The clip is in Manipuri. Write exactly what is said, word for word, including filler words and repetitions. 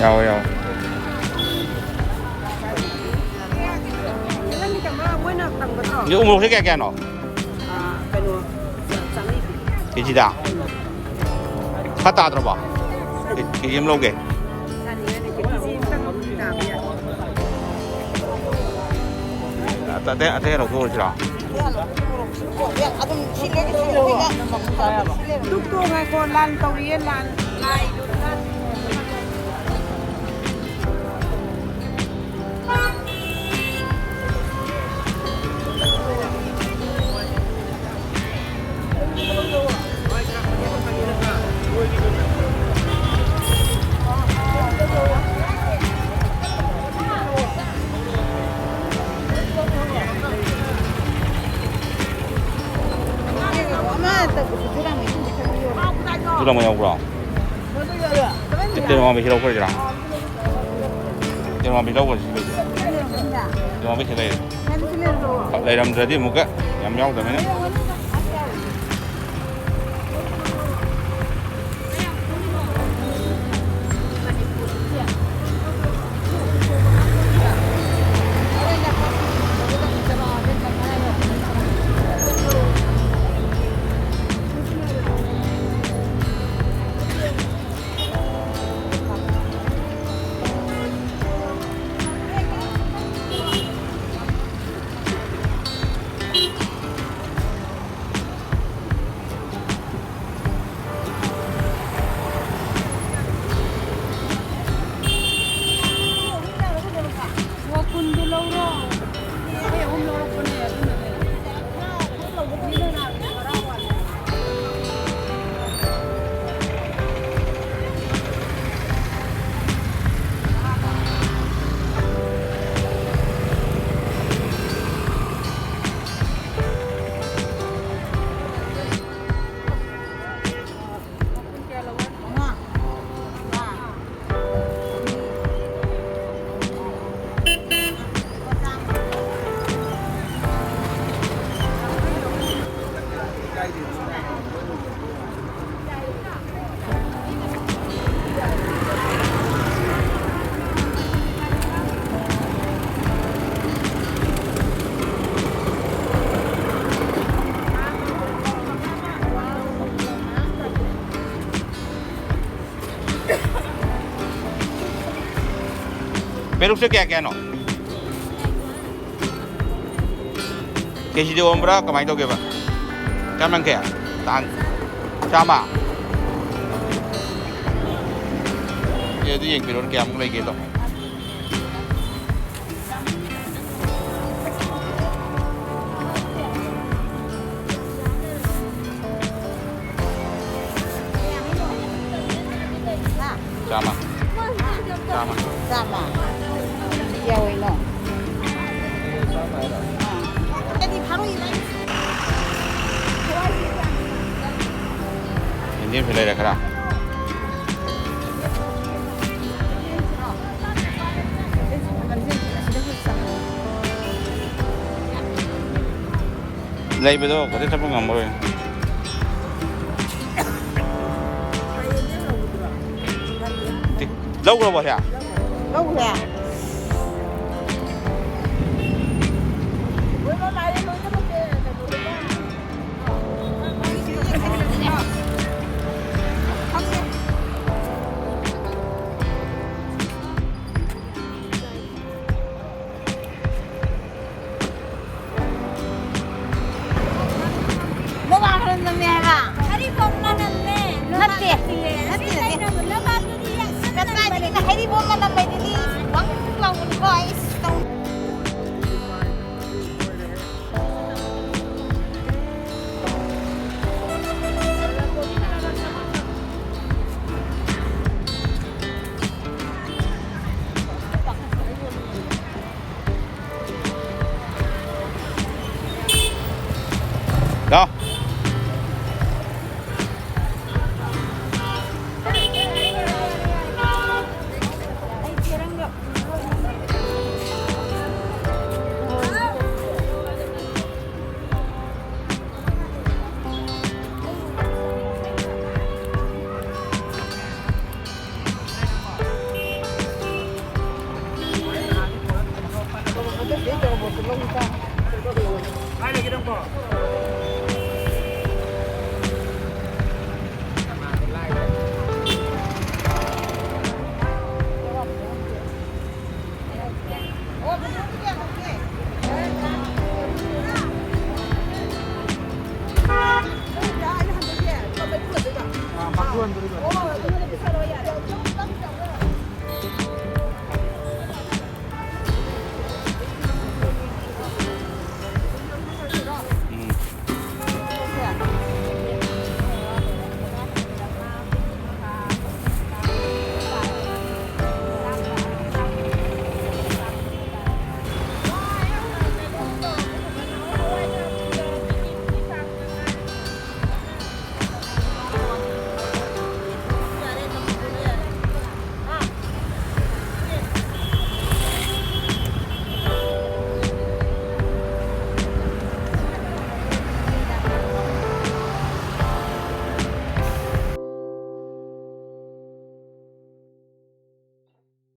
ꯌꯥꯎꯋꯦ, ꯌꯥꯎꯋꯦ꯫ ꯁꯤ ꯎꯃꯣꯔꯣꯛꯁꯦ ꯀꯌꯥ ꯀꯌꯥꯅꯣ? ꯀꯦꯖꯤꯗ? ꯈꯔ ꯇꯥꯗ꯭ꯔꯕꯣ? ꯀꯦ-, ꯀꯦꯖꯤ ꯑꯃ ꯂꯧꯒꯦ꯫ ꯑꯇꯩ, ꯑꯇꯩ ꯂꯧꯊꯣꯛꯎꯔꯁꯤꯔꯣ? ꯇꯨꯛꯇꯣ ꯉꯥꯏꯈꯣ, ꯂꯥꯟ ꯇꯧꯔꯤꯌꯦ, ꯂꯥꯟ꯫ ꯆꯨꯔꯥꯡꯕ ꯌꯥꯎꯕ꯭ꯔꯣ? ꯇꯦꯅꯋꯥꯡꯕꯤ ꯍꯤꯔꯣ ꯈꯣꯏꯁꯤꯔꯥ? ꯇꯦꯅꯋꯥꯡꯕꯤ ꯂꯧꯈ꯭ꯔꯁꯤ ꯀꯩꯅꯣ꯫ ꯇꯦꯅꯋꯥꯡꯕꯤ ꯁꯤ ꯂꯩꯔꯦ꯫ ꯂꯩꯔꯝꯗ꯭ꯔꯗꯤ ꯑꯃꯨꯛꯀ ꯌꯥꯝ ꯌꯥꯎꯗꯕꯅꯤꯅ꯫ ꯄꯦꯔꯨꯛꯁꯦ ꯀꯌꯥ ꯀꯌꯥꯅꯣ? ꯀꯦꯖꯤꯗ ꯑꯣꯟꯕ꯭ꯔꯥ ꯀꯃꯥꯏꯅ ꯇꯧꯒꯦꯕ? ꯆꯥꯝ ꯌꯥꯡꯈꯩ? ꯇꯥꯡ ꯆꯥꯝꯃ? ꯑꯦ, ꯑꯗꯨ ꯌꯦꯡꯕꯤꯔꯣꯅꯦ ꯀꯌꯥꯃꯨꯛ ꯂꯩꯒꯦꯗꯣ꯫ ꯆꯥꯝꯃ꯫ ꯆꯥꯝꯃ꯫ ꯆꯥꯝꯃ꯫ ꯌꯥꯎꯋꯦꯅꯣ꯫ ꯑꯥ꯫ ꯌꯦꯟꯗꯦꯝꯁꯨ ꯂꯩꯔꯦ ꯈꯔ꯫ ꯂꯩꯕꯗꯣ ꯀꯩꯁꯨ ꯆꯠꯄ ꯉꯝꯃꯔꯣꯏ꯫ ꯂꯧꯈ꯭ꯔꯕꯣ ꯁꯦ? ꯂꯧꯈ꯭ꯔꯦ꯫ ꯅꯣꯕꯥꯞ ꯃꯅꯝ ꯅꯝꯃꯦ ꯍꯥꯏꯕ? ꯍꯔꯤꯕꯣꯞ ꯃꯅꯝꯅꯦ꯫ ꯅꯠꯇꯦ꯫ ꯅꯠꯇꯦ, ꯅꯠꯇꯦ꯫ ꯀꯗꯥꯏꯗꯒꯤ ꯍꯔꯤꯕꯣꯞ ꯃꯅꯝ ꯂꯩꯇ꯭ꯔꯗꯤ ꯋꯪ ꯂꯥꯎꯕꯅꯤꯀꯣ꯫ ꯑꯩꯁ ꯇꯧ- ꯂꯥꯎ꯫